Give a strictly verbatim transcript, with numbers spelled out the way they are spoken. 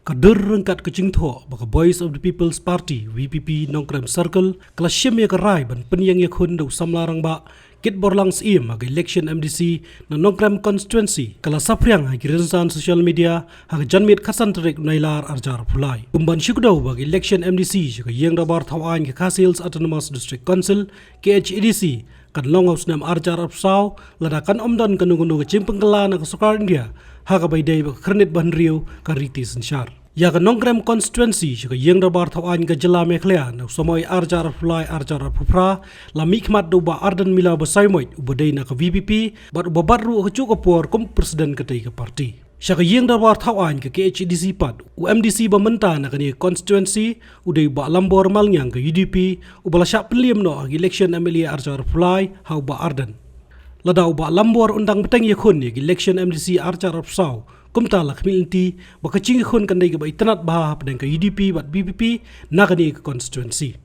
Ka dur ryngkat ka jingthoh ba ka Voice of the People's Party, V P P, Nongkrem Circle, ka la shim ïa ka rai ban pynïeng ïakhun da u samla rangbah Kitborlang Syiem ha ka election M D C na Nongkrem constituency, ka la saphriang ha ki rynsan social media ha ka janmiet khatsan tarik u Nailar arhajar arphew lai. Kum ban shu kdew ba ka election M D C sha ka ïing dorbar thaw aiñ ka Khasi Hills Autonomous District Council, K H A D C, kan long ha u snem arhajar arphew saw, lada kan ym don kano kano ka jingpynkylla na ka sorkar India ha kaba ïadei bad ka khyrnit ba hynriew ka riti synshar. Ïa ka Nongkrem constituency sha ka ïing dorbar thaw aiñ ka jylla Meghalaya na u samoi arhajar arphew lai arhajar arphew phra la mihkhmat da u Bah Ardent Miller Basaiawmoit uba dei na ka V P P bad uba bat ruh ha kajuh ka por kum president katei ka party. Sha ka ïing dorbar thaw aiñ ka K H A D C pat, u M D C ba mynta na kane ka constituency u dei u Bah Lambor Malngiang ka U D P, uba la shah pynliem noh ha ka election M L A arhajar arphew lai ha u Bah Ardent. Lada u Bah Lambor un dang bteng ïakhun ïa ka election M D C arhajar arphew saw, kumta la khmih lynti ba ka jingïakhun kan dei kaba itynnad bha hapdeng ka U D P bad V P P na kane ka constituency.